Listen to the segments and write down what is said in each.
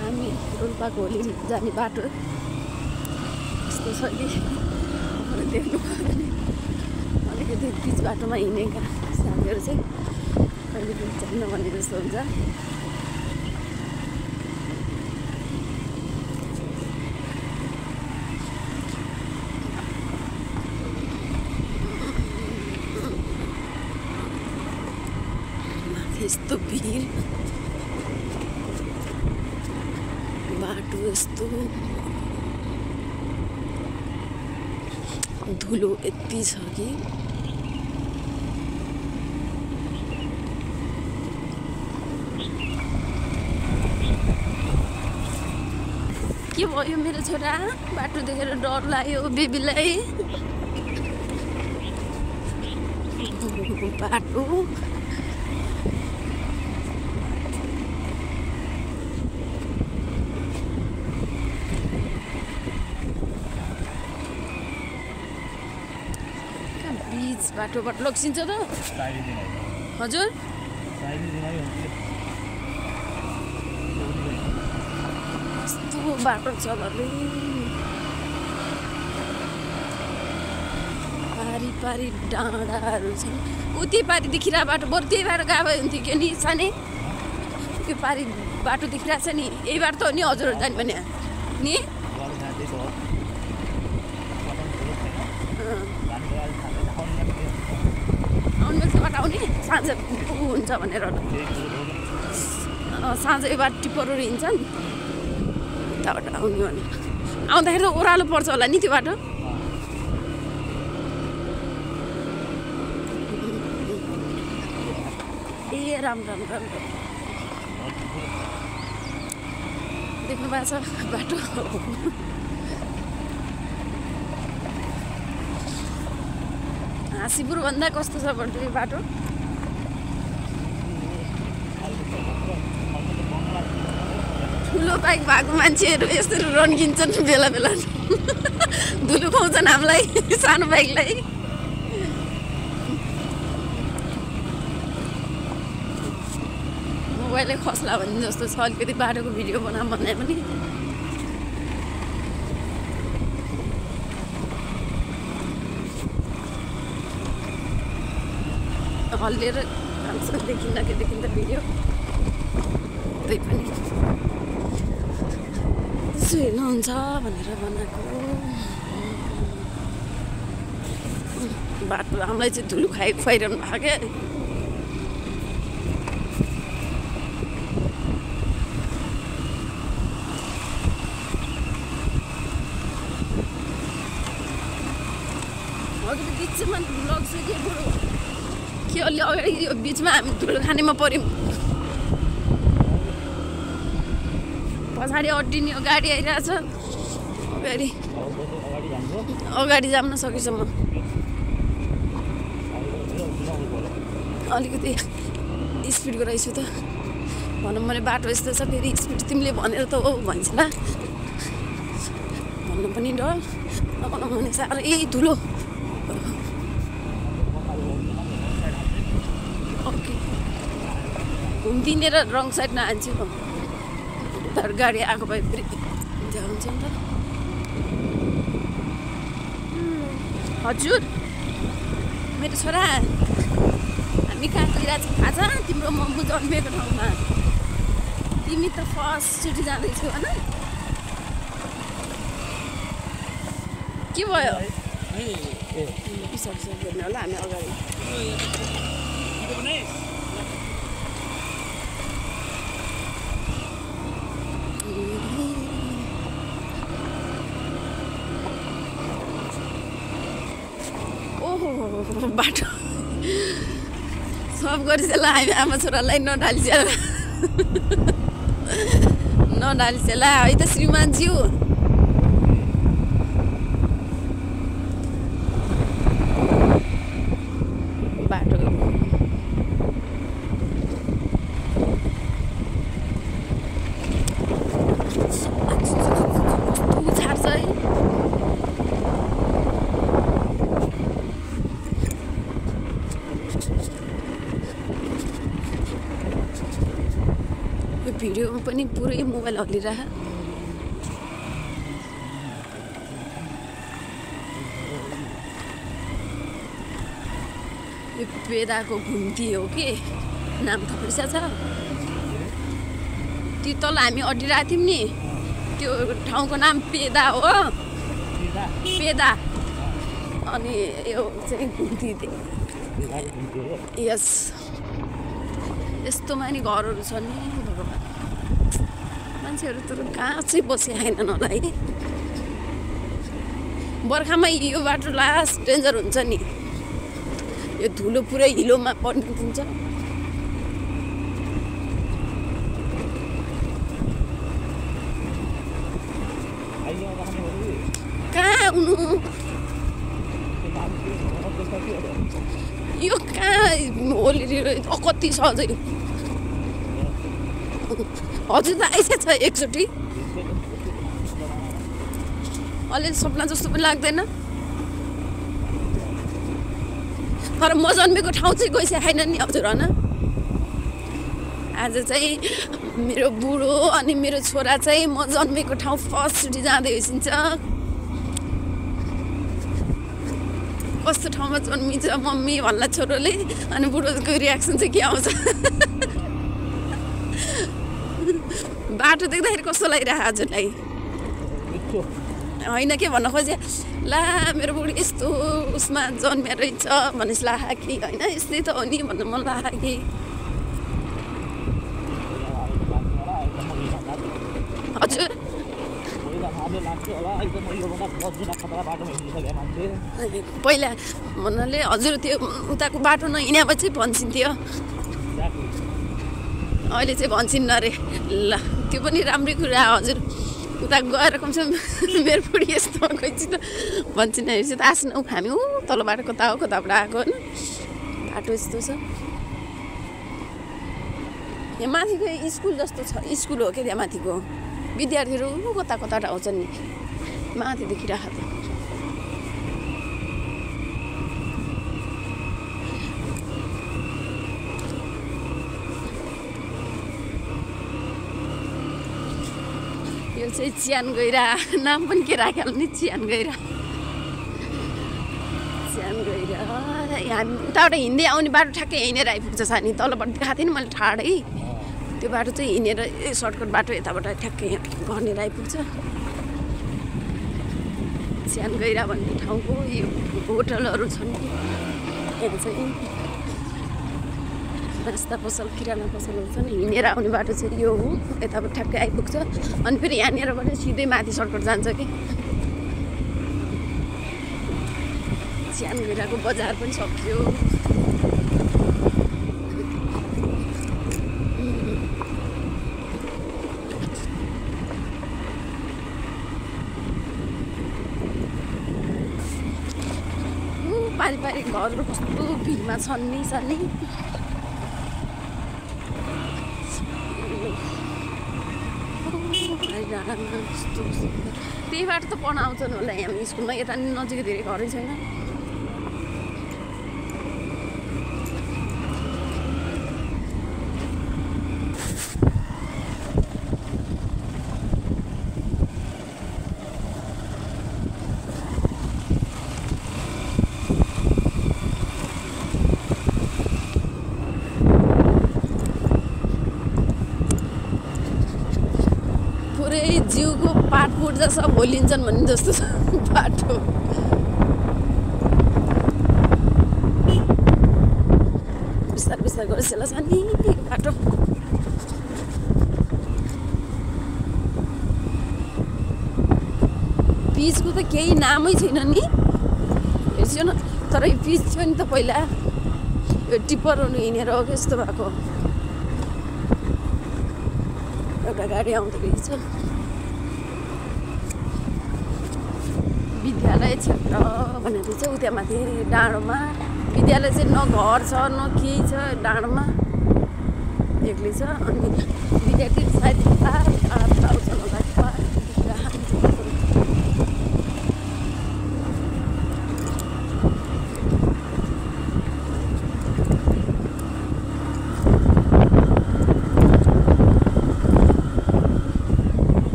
हामी रोल्पाको होली जाने बाटो यस्तो छ कि देख्नु अलिकति बिच बाटोमा हिँडेका साथीहरू चाहिँ कहिले पनि जान्न भन्ने जस्तो हुन्छ। यस्तो भिड बाटो यस्तो धुलो यति छ कि के भयो मेरो छोरा बाटो देखेर डर लाग्यो बेबीलाई। बाटो बाटोबाट लग्सिन्छ त हजुर। यस्तो बाटो छ घरले पारी पारी डाँडाहरू छ उति पारी देखिरहेको बाटो बरु त्यही बाटो गए हुन्थ्यो कि नि सानै यो पारी बाटो देखिरहेको छ नि यही बाटो त हो नि हजुरहरू जाने भने नि आउनेबाट आउने साँझ हुन्छ भनेर साँझ यो बाटो टिप्परहरू हिँड्छ नि उताबाट आउने भने आउँदाखेरि त ओह्रालो पर्छ होला नि त्यो बाटो। ए राम्रो राम्रो राम्रो देख्नु भएको छ बाटो। हाँसीपुर भन्दा कस्तो छ भन्नु यो बाटो ठुलो बाइक भएको मान्छेहरू यसरी रन्किन्छन् बेला बेला धुलो खुवाउँछन् हामीलाई सानो बाइकलाई। मोबाइलै खस्ला भन्ने जस्तो छ अलिकति बाटोको भिडियो बनाऊँ भन्दा पनि हल्लिएर राम्रोसँग देखिन्न के देखिन्छ भिडियो त्यही पनि यसो हेर्नुहुन्छ भनेर बनाएको बाटो हामीलाई चाहिँ धुलो खुवाइरहनु भएको क्या। अघि बिचमा लग्छु के बरु के अलि अगाडि यो बिचमा हामी धुलो खानेमा पऱ्यौँ पछाडि अड्डिने गाडी आइरहेछ अगाडि जान सकेसम्म अलिकति स्पिडको रहेछु त भनौँ भने बाटो यस्तो छ फेरि स्पिड तिमीले भनेर त हो भन्छ ल भन्नु पनि डर नभनौँ भने साह्रो यही धुलो घुम्दिने र रङ साइडमा हान्छु तर गाडी आएको भए फेरि त्यहाँ हुन्छ नि त। हजुर मेरो छोरा हामी कहाँ गइरहेको छौँ थाहा छ तिम्रो मम्मी जन्मेको ठाउँमा तिमी त फर्स्टचोटि जाँदैछौ होइन के भयो पिसाब गर्ने होला हामी अगाडि बाटो सब गरिसेला हामी आमा छोरालाई नढालिसेला है त श्रीमानज्यू बाटो भिडियोमा पनि पुरै मोबाइल हल्लिरह। यो पेदाको घुम्ती हो कि नाम थपिसा छ। त्यो तल हामी अडिरहेको थियौँ नि त्यो ठाउँको नाम पेदा हो। पेदा अनि यो चाहिँ घुम्ती यस यस्तोमा नि घरहरू छ नि भगवान्। मान्छेहरू तर कहाँ चाहिँ बसिआएनन् होला है। बर्खामा यो बाटो लास्ट डेन्जर हुन्छ नि। यो धुलो पुरै हिलोमा पर्ने हुन्छ। कहाँ आउनु यो कहाँ होली कति सजै हजुर त आइसकेको छ एकचोटि। अलिअलि सपना जस्तो पनि लाग्दैन तर म जन्मेको ठाउँ चाहिँ गइसकेको छैन नि हजुर होइन। आज चाहिँ मेरो बुढो अनि मेरो छोरा चाहिँ म जन्मेको ठाउँ फर्स्टचोटि जाँदै होइसिन्छ। कस्तो ठाउँमा जन्मिन्छ मम्मी भन्ला छोरोले अनि बुढोको रियाक्सन चाहिँ के आउँछ। बाटो देख्दाखेरि कस्तो लागिरहेको हजुरलाई होइन के भन्न खोजे ला मेरो बुढी यस्तो उसमा जन्मिया रहेछ भनेपछि ला कि होइन यस्तै त हो नि भन्नु मन लाग्यो कि। हजुर पहिला भन्नाले हजुर त्यो उताको बाटो नहिँडेपछि भन्छिन्थ्यो अहिले चाहिँ भन्छिन्न अरे। ल त्यो पनि राम्रै कुरा हजुर उता गएर कमसेकम मेरो बुढी यस्तो गइन्छ भन्छिन् हेर्छु त आसन हामी ऊ तल बाटो कता हो कताबाट आएको होइन बाटो यस्तो छ। यहाँ माथिको स्कुल जस्तो छ स्कुल हो क्या त्यहाँ माथिको विद्यार्थीहरू कता कता आउँछन् नि माथि देखिरहेको त। यो चाहिँ चियान गैरा नाम पनि के राख्यो नि चियान गैरा। चियान गैरा हामी उताबाट हिँड्दै आउने बाटो ठ्याक्कै हिँडेर आइपुग्छ छ नि तलबाट देखाएको थिएँ नि मैले ठाडै त्यो बाटो चाहिँ हिँडेर सर्टकट बाटो यताबाट ठ्याक्कै भनेर आइपुग्छ। चियान गैरा भन्ने ठाउँको यो होटलहरू छन् यहाँ चाहिँ नास्ता पसल किराना पसलहरू छन्। हिँडेर आउने बाटो चाहिँ यो हो यताबाट ठ्याक्कै आइपुग्छ अनि फेरि यहाँनिरबाट सिधै माथि सर्टकट जान्छ कि। चियान गैराको बजार पनि सक्यो। पारिवारिक घरहरू कस्तो भिडमा छन् नि त्यही बाटो त पढ्न आउँछन् होला हामी स्कुलमा यता नजिकै धेरै घरै छैन। जिउको पाटपुट जस्तो भोलिन्छन् भन्ने जस्तो छ बाटो। बिस्तार बिस्तार गरिसकेला छ नि बाटो। पिचको त केही नामै छैन नि हेर्छु न तर यो पिच थियो नि त पहिला यो टिप्परहरू हिँडेर हो यस्तो भएको। एउटा गाडी आउँदो रहेछ विद्यालय क्षेत्र भनेर चाहिँ उता माथि डाँडोमा विद्यालय चाहिँ न घर छ न केही छ डाँडोमा एक्लै छ। अनि विद्यार्थी सायद आउँछ होला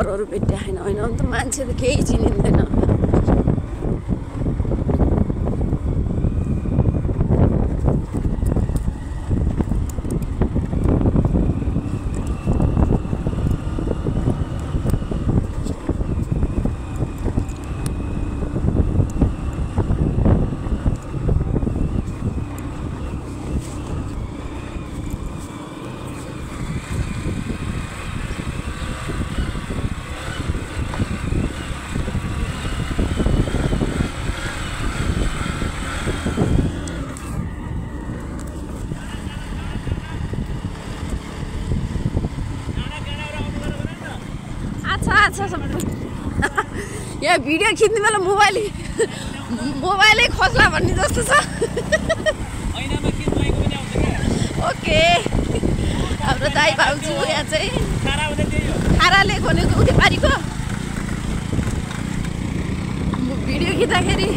घरहरू भेट्या छैन होइन भने त मान्छे त केही चिनिँदैन। यहाँ भिडियो खिच्ने बेला मोबाइलै खोज्ला भन्ने जस्तो छ। ओके हाम्रो दाइ भाउजू यहाँ चाहिँ खाराले खोनेको उति पारीको भिडियो खिच्दाखेरि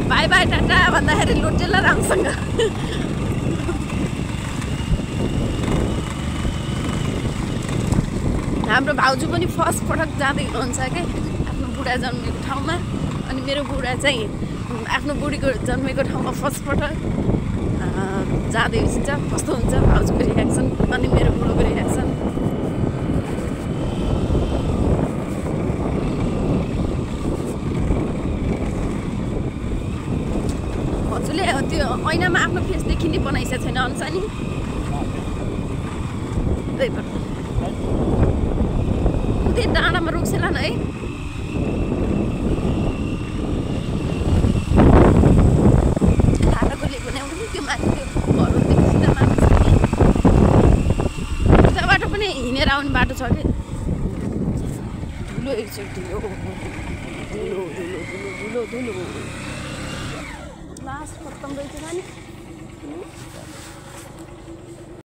बाई बाई टाटा भन्दाखेरि लोटेला राम्रोसँग। हाम्रो भाउजू पनि फर्स्ट पटक जाँदै हुनुहुन्छ क्या आफ्नो बुढा जन्मेको ठाउँमा। अनि मेरो बुढा चाहिँ आफ्नो बुढीको जन्मेको ठाउँमा फर्स्ट पटक जाँदै हुन्छ। कस्तो हुन्छ भाउजूको रियाक्सन अनि मेरो बुढोको रियाक्सन। हजुरले त्यो ऐनामा आफ्नो फेस देखिने बनाइसकेको छैन अनुसा नि? त्यही भएर उतै डाँडामा रोक्सेला न है। खाटाको लिएको नि आउँदैन त्यो माथि त्यो घरहरूदेखि सिधा माथि छ कि उता बाटो पनि हिँडेर आउने बाटो छ कि। धुलो एकचोटि धुलो धुलो धुलो धुलो धुलो धुलो लास्ट खत्तम रहेछ नि।